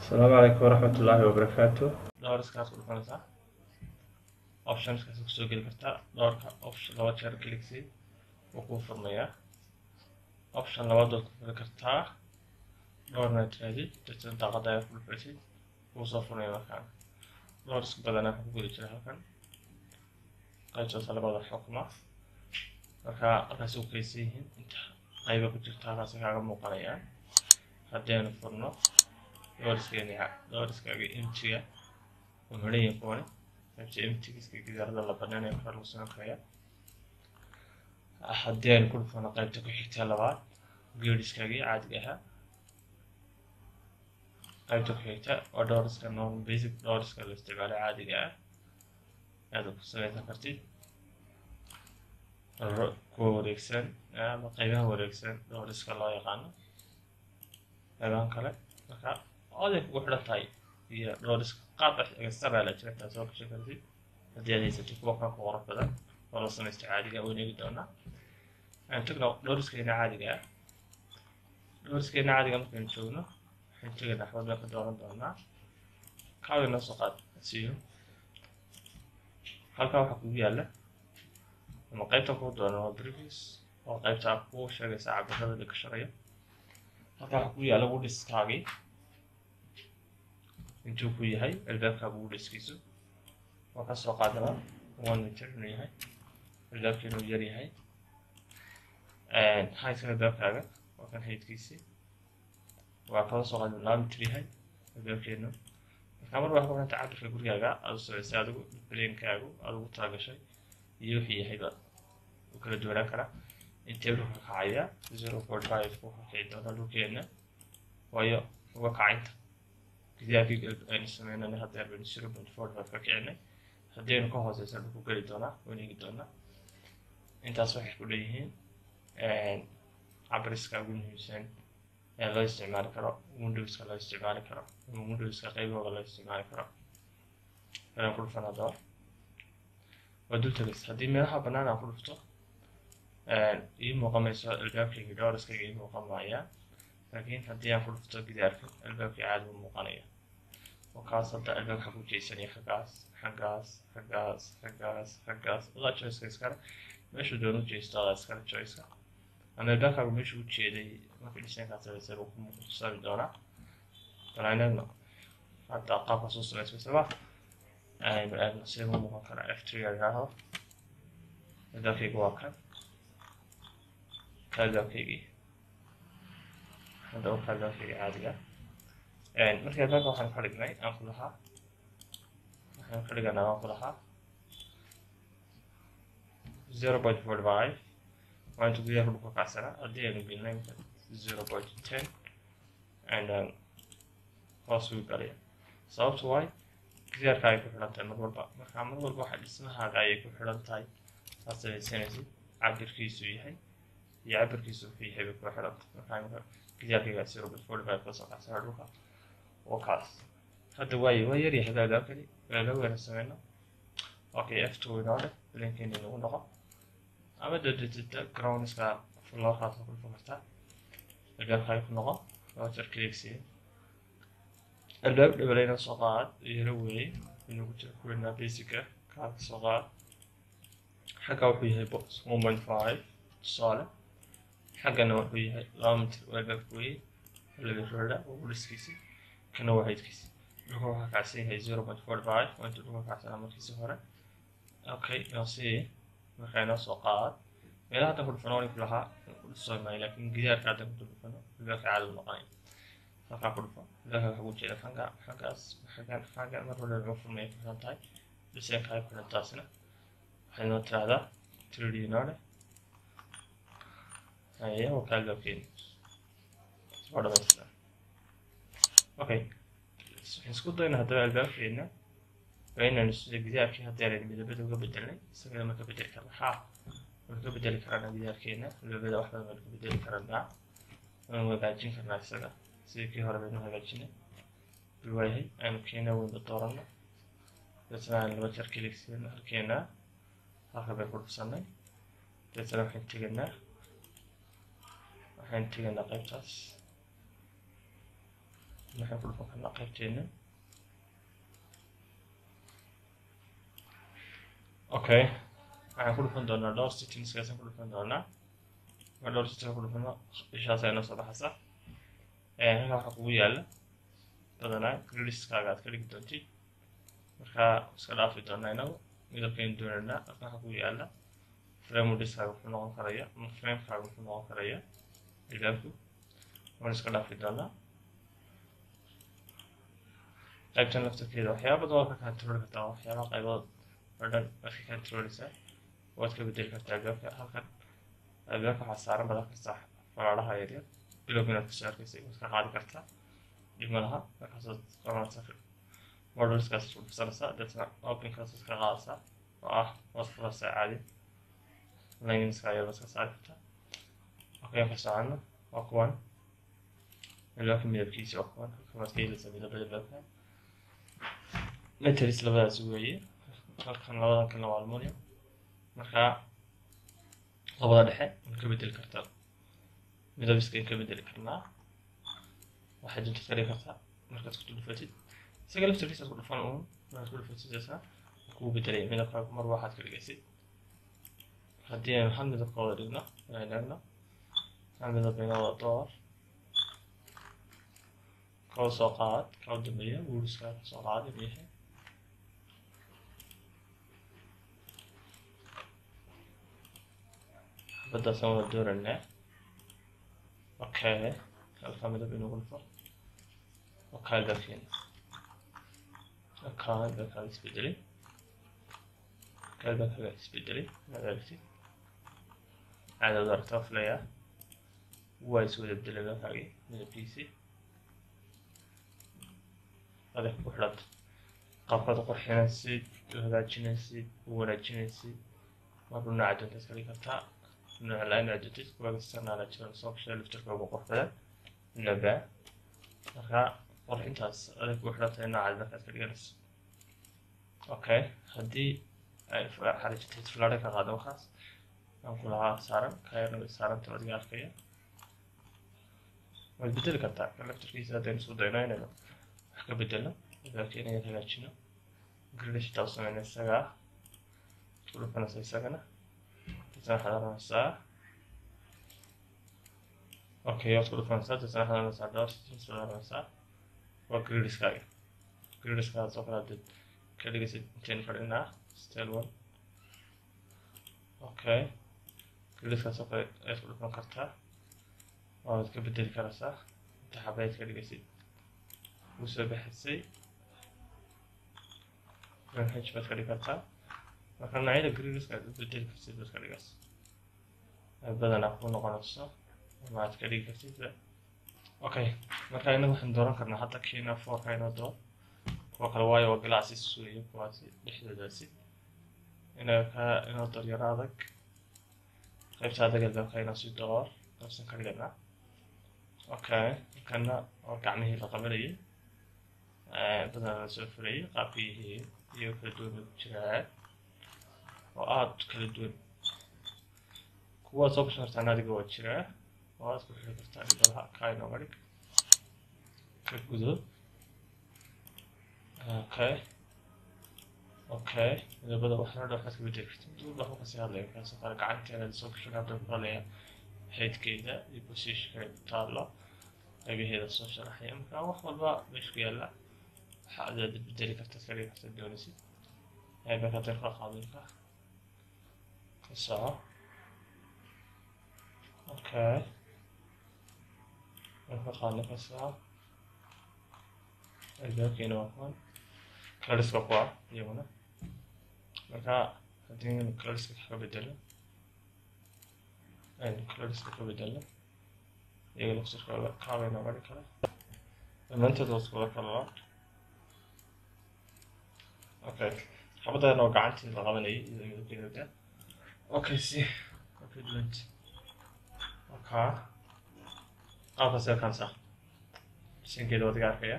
Asalaamu calaykum waraxmatullaahi wabarakaatu. Doorskaas ku dhufanaysaa, optionskaas kusoo geli kartaa. Doorka option laba jeer click sii, wuu kuu furmayaa. Option labaad waad ku furi kartaa, doorna tirahdid, dadna daaqada ayaa ku dhufaysid, wuu soo furmaya. Markaan doorska badanaa wuxuu ku geli jira halkan qaybtaas labada xukma. Marka halkaas u kaysan yihiin inta qayba ku jirta, halkaas kaaga muuqanayaan. Haddii aynu furno dooraskeeni, doorskaaga emptyga waa maran yihiin kuwani. Qaybta emptygiska gidaarada la baneynayo kale lagu samayn karaya. Haddii aynu ku dhufano qaybta ku xigta labaad, geeriskaagii caadiga ahaa. Qaybta ku xigta waa doorska normal basic doorska la isticmaalo caadiga ah, aad ku samaysan kartid kuwa wareegsan ama qaybaha wareegsan doorska loo yaqaano, qaybahan kale. Marka oday kugu xidhan tahay iyo doorska qaab extra la jira taa soo gashan kartid haddii aad haysatid kuwa kale ku qurux badan oo la samaysto caadiga. Waynu eegi doonaa. Aan tagno doorskeena caadiga ah. Doorskeena caadiga markaynu joogno, waxaan tegaynaa xabad baan ka dooran doonaa. Kaawi noo soo qaad siiyo. Halkan waxaa kugu yaala ama qaybta kuu dooran waa previous, oo qaybta kuu sheegaysa cabirada la gashanayo. Halkan waxaa kugu yaala widthkaagii intuu ku yahay albaabkaaga widthkiisu. Waa ka soo qaadanaa 1 meter inuu yahay albaabka, inuu yar yahay. Heightka albaabkaaga waa kan, heightkiisii waa kala soo qaadan 2 mitir yahay albaabkeenu. Marka mar waxaa ku xiranta cabirka gurigaaga aad u samaysay adigu, plankaagu aad ugu talagashay iyo wixii yahay baad u kala duwanaan karaa. Intee dhulka ka kacaya? 0.5 buu ka kici doonaa dhulkeena, waayo uga kacinta gidaarkii aynu sameynana haddeer baynu 0.45 ka kicinay. Haddii aynu ka hooseysa dhulku geli doonaa, waynu eegi doonaa. Intaas waxay ku leeyihiin cabiriska ugu muhiimsan ee loo isticmaali karo windowska, loo isticmaali karo ama windowska qaybahooda loo isticmaali karo. Ayaan ku dhufan haddaba, waa dul tagaysa. Haddii meelaha bannaan aan ku dhufto, ii muuqamayso albaabkayga, doorskayga ii muuqan maaya. Laakiin haddii aan ku dhufto gidaarka, albaabkii caadi buu muuqanaya. Oo kaas hadda albaabka ku jeesanaya xaggaas, xaggaas, xaggaas, xaggaas, xaggaas. Adaa choiceka iskale, meeshuu doono u jeesto adaa iskale choiceka. Ama albaabkaagu meeshuu u jeeday markii designkaa samaysay buu ku tusami doonaa. Bal aynu eegno hadda qaabkaas u samaysmay sama. Aynu eegno sidee u muuqan karaa. F3 aan idhaahdo, albaabkaygu waa kan, ka albaabkaygii hadda waa ka albaabkayga caadiga. Marka albaabka waxaan ka dhignay aan ku lahaa, waxaan ka dhiganaa aan ku lahaa 0.45, waa inta gudaha dhulka kacsanaa. Haddii aynu gelinay 0.10 and then hoos ugu galaya. Sababtu waay gidaarka ay ku xidhan tahay mar walba. Marka mar walba waxa dhismahaaga ayay ku xidhan tahay aad samaysanaysid cabirkiisu yahay iyo cabirkiisu wuxuu yahay bay ku xidhan tahay. Marka imika gidaarkayga 0.45 kasoo kacsana dhulka oo kaas. Hadda waaye waa yar yahay albaabkani, albaab waynu sameyno. Okay, F2 inoo dheh, plankeeni nagu noqo. Ama dododada groundska floorkaas ku dhufan kartaa. Albaabkaaga ku noqo, laba jeer click sii. Albaab dhabalayna soo qaad, yaro weeye inuu ku jiro kuweynaa basica kaa soo qaad. Xagga wuxuu yahay box 1.5 tusaale, xaggana wuxuu yahay 2 mitir. Waa albaabka weeye laba roda oo dhiskiisi, kana waa heightkiisi. Dhulka waxaa kacsan yahay 0.45, waa intuu dhulka kacsanaa markiisi hore. Okay, inoo sii. Marka inoo soo qaad meelaha haddan ku dhufano waan ku lahaa ku dhufsan maayo, laakiin gidaarka haddan ku dhufano albaabka caadi u noqonaya. Halkaa ku dhufo, albaabka waxaa ku jeeda xagga, xaggaas, xaggan, xaggan. Mar walba wuxuu furmaya ku xiran tahay designka ay ku xiran. Taasina waxay noo tiraahdaa 3D inoo leh. Haye, waa ka albaabkeeni waa dhamaystiran. Okay, waxaan isku dayna haddaba albaabkeena waa inaynu sida gidaarkii haddeer aynu midabada uga bedelnay, isagana ma ka bedeli karna? Haa, waynu ka bedeli karnaa gidaarkeena. Albaabada wax badan baynu ka bedeli karnaa, waynu hagaajin karnaa isaga sidii kii hore baynu hagaajinay. Bilwaayahay aynu keena weynba doorano, deetana aan laba jeer click siino halkeena, halka bay ku dhufsanay. Deetana waxaan tegaynaa qaybtaas, waxaan ku dhufan karnaa qaybteena. Okay, waxaan ku dhufan doonaa door settingskaasaan ku dhufan doonaa. Marka door setting ku dhufano, ishaas ayaa noo soo baxaysa. Halkan waxaa kugu yaala badanaa grillskaaga aad ka dhigi doontid. Markaa iska dhaafi doonaa, inagu midabkaynu doonaynaa. Halkan waxaa kugu yaala frame diskaaga wuxuu noqon karaya ama framekaaga wuxuu noqon karaya albaabku. Waan iska dhaafi doonaa qaybtan laftarkeeda. Waxyaaba badan waad ka controli kartaa, waxyaabaha qaybood oo dhan waad ka controleysaa, waad ka bedeli kartaa albaabka. Halkan albaabka waxaa saaran baad arkaysaa falaadhaha yaryar, bilowga inaad kusoo arkaysay, waad ka qaadi kartaa, dhib ma laha. Markaasaad qabanaysaa modelskaas, ku dhufsanaysaa, deetna openkaas ka qaadaysaa oo ah waad furaysaa caadi, lineska ayaa baad ka saari kartaa. Okay, ka socono. Waa kuwan albaabka midabkiisa, waa kuwan. Halkan waad ka helaysaa midabada albaabka. Metals labadaas weeye. Halkan labadan kalena waa aluminium. Marka labada dhexe waan ka bedeli kartaa midabiska, ka bedeli karnaa, waxaad doonta ka dhigi kartaa. Markaad ku dhufatid isaga laftirkiisa ku dhufan uun, markaad ku dhufatid isna kuu bedelaya midabkaaga mar waxaad ka dhigaysid. Haddii aynu hal midab ka wada dhigno, aynu eegno hal midab inoo wada door. Koo soo qaad ka u dambeeya, woodska ka soo qaad inuu yahay. Xabadaasaan wada dooranaa. Okay, halka midab inuu dhufo. Okay, albaabkeena, okay, albaabkaaga isbedelay. Okay, albaabkaaga isbedelay, inaad aragtid caadaad aragtaa filayaa. Waa is wada bedelay albaabkaagii midabkiisii. Adig ku xidhanta qaabkaad u qurxinaysid, u hagaajinaysid, u wanaajinaysid. Marba nooca doontaad ka dhigi kartaa, nooca la nooca doontid. Kuwa external jira soo gashay laftirka ugu qurux badan naba. Marka qurxintaas adig ku xidhan tahay noocaad markaad ka dhiganayso. Okay, haddii ay xarijatay falaadha ka qaado, waxaas aan ku lahaa saaran kayarna way saaranta, adiga arkaya, waad bedeli kartaa kan laftirkiisa. Haddaynu isku dayno inaynu wax ka bedelno albaabka, inaynu hagaajino, grillish xitaa u sameyna, isagaa ku dhufanaysa isagana. Deetana waxaad oranaysaa okay, waad ku dhufanaysaa. Deetana waxaad oranaysaa door settings baad oranaysaa. Waa grilliskaaga, grilliskaas oo kale haddaad ka dhigaysid. Intaynu fadhinaa style one. Okay, grilliskaas oo kale ayaad ku dhufan kartaa, waad ka bedeli karaysaa inta xabayd ka dhigaysid. Wuu soo baxisay, h baad ka dhigi kartaa. Marka noocyada grilliska aad u bedeli kartid baad ka dhigaysa badanaa ku noqonayso ama aad ka dhigi kartid. Okay, marka inagu waxaan dooran karnaa hadda kiina fourka inoo door, kuwa kale waayo waa glasses weeye kuwaasi dhexdoodaasi. Inaga ka inoo door yaro adag, qaybta adag albaabka inoo sii door qaybsan ka dhiganaa. Okay, kana waa gacmihii la qabanayay, badanaa la soo furayay, qaabka yihiin iyo kala duwan bay ku jiraan oo aada kala duwan. Kuwaad soo gashan kartaan adiga waa jiraa, waad ku xiri kartaa dhibalaha. Kaa inooga dhig ka gudo. Okay, midabada waxna dhan waxaad ka bedeli kartaa. Mid walba waxuu kasii hadlaya kaasoo kale gacanteeda soo gashan. Hadda ku hadlaya heightkeeda iyo positionka ay ku taalo, qaybaheeda soo sharaxaya. Marka wax walba meesha ku yaalla waxa aad bedeli kartaa, ka dhigi kartaa doonaysid. Marka haddaynu ka qaadinka ka soco. Okay, marka qaadno ka soco. Albaabkeena waa kuwan, colorska kuwa iyaguna. Marka haddii aynu colorska ka bedelo, aynu colorska ka bedelo iyaga laftirkooda, kaabay nooga dhigi kara dhammaantood waa isku wada color. Okay, xabaddan oo gacantii la qabanayay iyadoo midabkeeda. Okay, si okay duwant. Okay, qaabkaas kansa sinkeeda waad iga arkaya.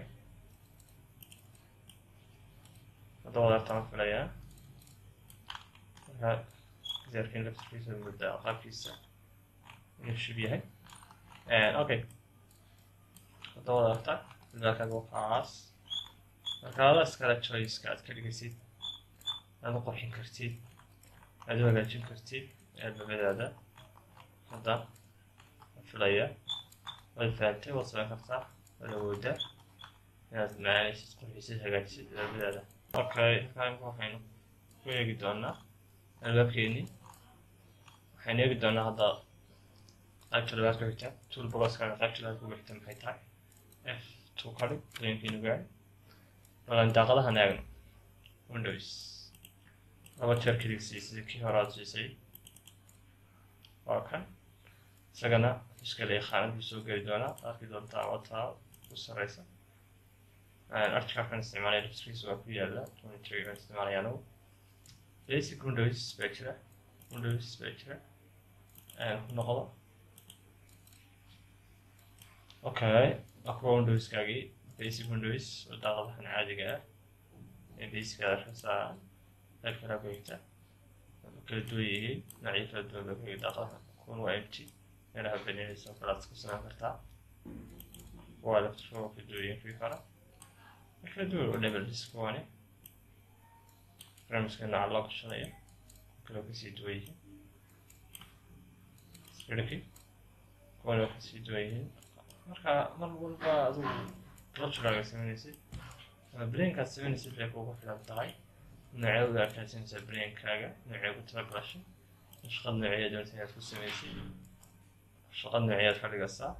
Hadda wada artaan filayaa. Marka gidaarkan laftirkiisa muddaa qaabkiisa inuu shub yahay. Okay, hadda wada artaa albaabkaaga waa kaas. Marka adaa iskale choice-ka aad ka dhigaysid, aad u qurxin kartid, aad u hagaajin kartid albaabadaada. Hadda filaya waad fahamtay, waad samayn kartaa, waad awoodaa inaad macaanaysid, qurxisid, hagaajisid albaabadaada. Okay, halkaa waxaynu ku eegi doonaa albaabkeenii. Waxaynu eegi doonaa hadda qaybta labaad ku xigta, toolboxkaaga qaybta labaad ku xigta maxay tahay. F2 ka dhig plane-kiinu gaari. Balan daaqadahan eegno. Windows laba jeer click sii sidii kii hore aad siisay. Waa kan isagana iska leeyahay, khaanad buu soo geli doonaa, arki doontaa, wataa u sareysa. Archicad-kan isticmaalaya laftirkiisa waa ku yaala, 23 baan isticmaalaya anigu. Basic windows baa jira, windows baa jira, ku noqdo. Okay, waa kuwa windowskaagii basic windows oo daaqadahan caadiga ah ee basic aad arkaysaa. Qayb kale ku xigta kala duwan yihiin, noocyo kala duwan baa ku xiga daaqadahan. Kuwan waa empty, meelaha baninaysa kale aad ku samayn kartaa. Kuwa laftirkooda waa kala duwan yihiin kuwii hore, way kala duwan oo level disk. Kuwani barnaamijka nooca loo gashanayo kale kasii duwan yihiin sirki, kuwani waa kasii duwan yihiin. Marka mar walba adigu project-aaga samaynaysid ama plane-kaad samaynaysid bay kugu xiran tahay noocyada aad raadsanaysaa, plane-kaaga noocee ku tala galashay, shaqad noocee doonta inaad ku samaysid, shaqad nooceeyaad ka dhigaysaa.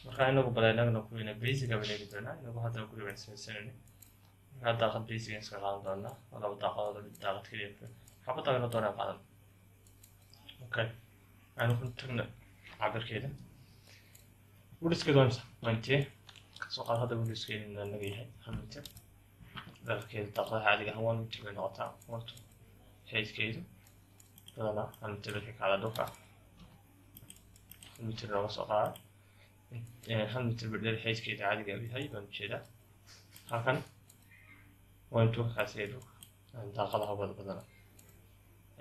Marka inagu bal inagna kuwiina basic baan eegi doonaa. Inagu hadda guri baan samaysanayna, marka daaqad basic aan iska qaadan doonaa oo laba daaqadood, mid daaqad keliya xabad daaqadna doonaa qaadan. Okay, aynu ku tagna cabirkeeda. Width-keedu waa imisa? Waa intee? Kasoo qaad hadda width-keedu naga yahay 1 mitir. Dhererkeedu daaqadaha caadiga ah 1 mitir bay noqotaa, one two. Height-keedu badanaa 1 mitir bay ka kacdaa dhulka, 1 mitir looga soo qaada, 1 mitir ba dheer height-keedu caadiga u yahay baan ujeedaa. Halkan waa intuu ka kacsan dhulka daaqadaha wada badana,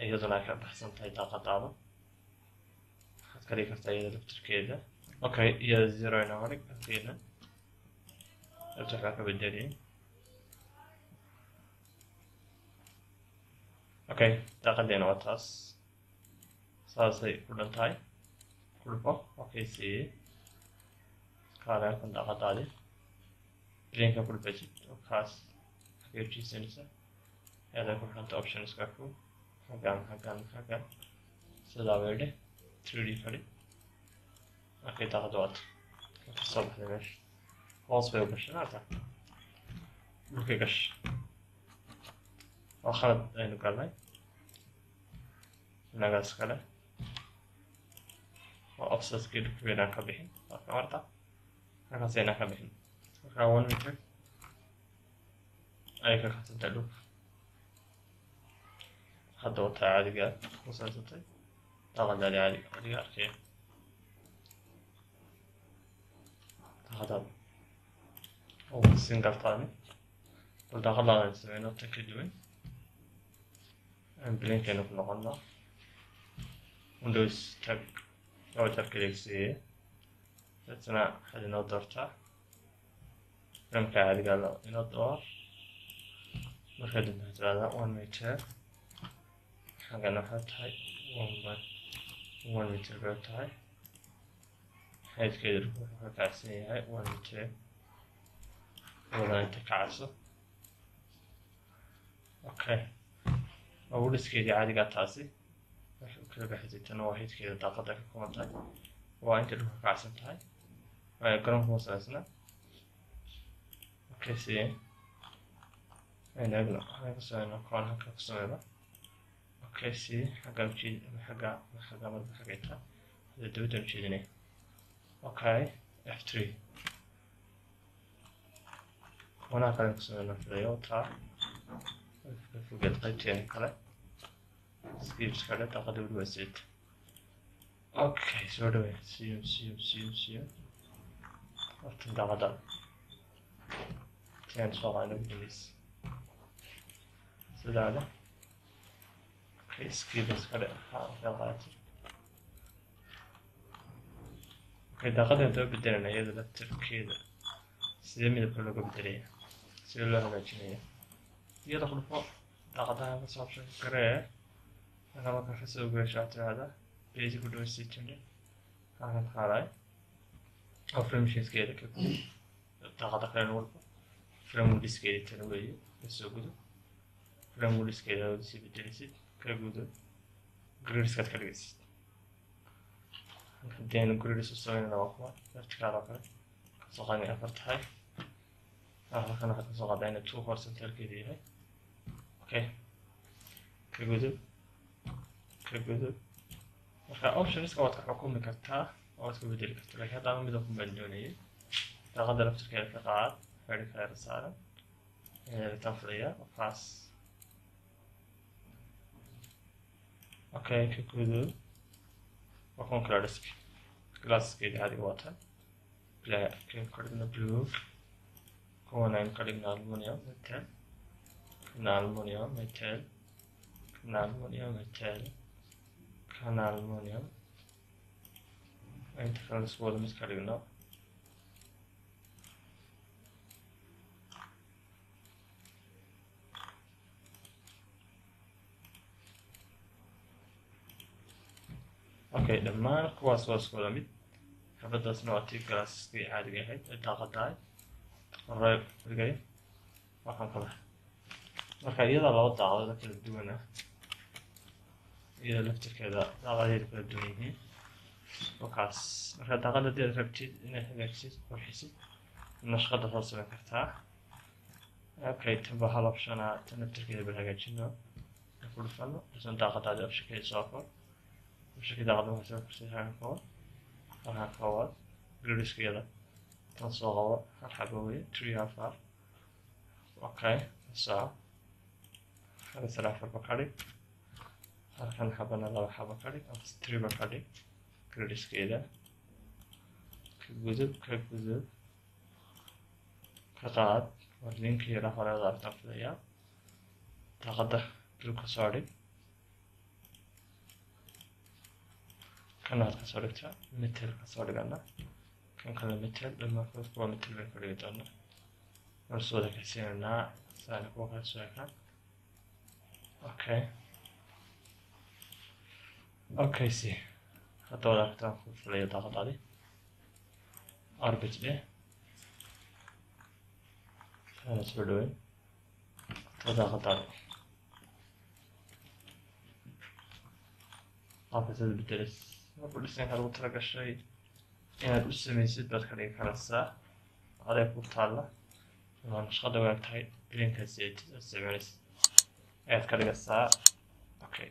iyaduna ay ka baxsan tahay daaqadaada. Waxaad ka dhigi kartaa iyada laftirkeeda. Okay, iyada zero inooga dhig halkeena, sababta waxbaa ka bedeliyay. Okay, daaqadeena waa taas, saasay ku dhan tahay. Ku dhufo, okay siiyey kaale halkan daaqadaadi plane-ka ku dhufatid oo kaas xagee ujiisanaysa ayaday ku xidhanta optionska ku xaggan xaggan xaggan sidaa bay dheh 3D fadhi. Okay, daaqada waata ka soo baxday meesha, hoos bay u gashay, maarta dhulkay gashay. Waa khalad aynu galnay inagaas kale, waa offsetkii dhulka baynaan ka bixin marka marta halkaas aynaan ka bixin. Marka 1 meter ayay ka kacsantahay dhulka. Hadda wataa caadiga ku saysatay daaqadaadi caadiga adiga arkaya daaqadaada oo single taani. Bal daaqadaada sameyno tan ka duwan, aan plane-keena ku noqono. Windows tab laba tab click siiye, deetana waxaad inoo doortaa frameka caadiga inoo door. Markaa dambe waxaad tirahdaa 1 meter, xaggana waxay tahay 1 by 1 meter bay tahay. Height-keedu wuxuu ka kacsan yahay 1 meter, labadan inta kacayso. Okay, waa width-keedii caadiga taasi waxay u kala baxaysay. Tana waa height-keeda daaqada ka kooban tahay, waa inta dhulka kacsan tahay garoonka ma samaysna. Okay, see aynu eegno waxaan ku sameyno koon halka ku sameyno. Okay, see xagga ujeed ama xagga ama xagga marba xagga taa hadda dibadda ujeedinay. Okay, F3 koonaha kale ku sameyno filayo taa ka fogeed qaybteena kale skips kale daaqada weli waa sideed. Okay, soo dhawee siyo siyo siyo siyo horta daaqada tiaan soo qaadno ugu dambeysa. Sidaa leh. Okay, skip iska dhe. Qaati. Okay, daaqadda daba bedelana iyada laftirkeeda. Sidee midabka looga bedelaya? Sidee loo hagaajinaya? Iyada ku dhufo daaqadaha ka soo option garee. Marka marka ka soo gareysho waxaad tiraahdaa basic ku dhawo setting halkan qaaday. Oo frame sheetskeeda ka gudo. Daaqada kale nagu dhufo. Frame widthkeeda tan weeye ka soo gudo. Frame widthkeeda aad sii bedelisid ka gudo. Gridskaad ka dhigaysid. Haddii aynu grids u samaynana waa kuwa vertical oo kale. Kasoo qaadnay afar tahay. Halkan waxaad kasoo qaadaa inay 2 horizontalkeedu yahay. Okay. Ka gudub. Ka gudub. Marka optionska waad ka xukumi kartaa oo waad ka bedeli kartaa. Laakiin hadda ama midabkan baan doonayay. Daaqadda laftirkeeda ka qaad. Xidhi kale saaran. Tan filaya. Kaas. Okay, ka gudub. Waa kuwan kala dhisk. Glasskeeda caadiga waa tan. Black ka dhigna blue. Kuwan aynu ka dhigna aluminium metal. Kana aluminium metal. Kana aluminium metal. Kana aluminium. Inta kale isku wada mid ka dhigno. Okay, dhammaan kuwaas waa isku wada mid. Xabadaasna waa tii glasskii caadiga ahayd ee daaqada ahayd. Hore dhigay. Waxaan kale. Marka iyada laba daaqadood kala duwan ah. Iyada laftirkeeda daaqadeedu kala duwan yihiin. Wakaas. Marka daaqada haddii aad rabtid inaad hagaajisid, qurxisid, nashqada soo samayn kartaa. Okay, tan baa hal option ah. Tan laftirkeeda bal hagaajino. Ku dhufano. Isna daaqadaadi optionkeeda soo fur. Optionkeeda daaqada waxaa soo fursay halkan kowaad. Halkan kowaad. Gridiskeeda. Tan soo qabo hal xabo weeye. 3 afar. Okay, soo. Hal sare afar ba ka dhig. Halkan xabana laba xabo ka dhig. Ama 3 ba ka dhig. Gridiskeeda. Ka gudub, ka gudub. Ka qaad. War linkii yara hore wada aragtaan filayaa. Daaqada dul ka soo dhig. Kan waxaad ka soo dhigtaa metal ka soo dhigana. Kan kale metal dhammaan kuwa metal baynu ka dhigi doonaa. Waan soo wada kaysiinaynaa saani kuwa kale soo ekaan. Okay. Okay, si. Hadda wada aragtaan ku filayo daaqadaadi. Orbit dheh. Saana soo dhaweyn. Daaqadaadi. Qaabka sida bedelis. Markuu dhismaha lagu talagashay inaad u samaysid baad ka dhigi karaysaa. Adeeg ku taalla. Ama nashqada wanaag tahay bilinkaas aad isticmaalaysid ayaad ka dhigaysaa. Okay.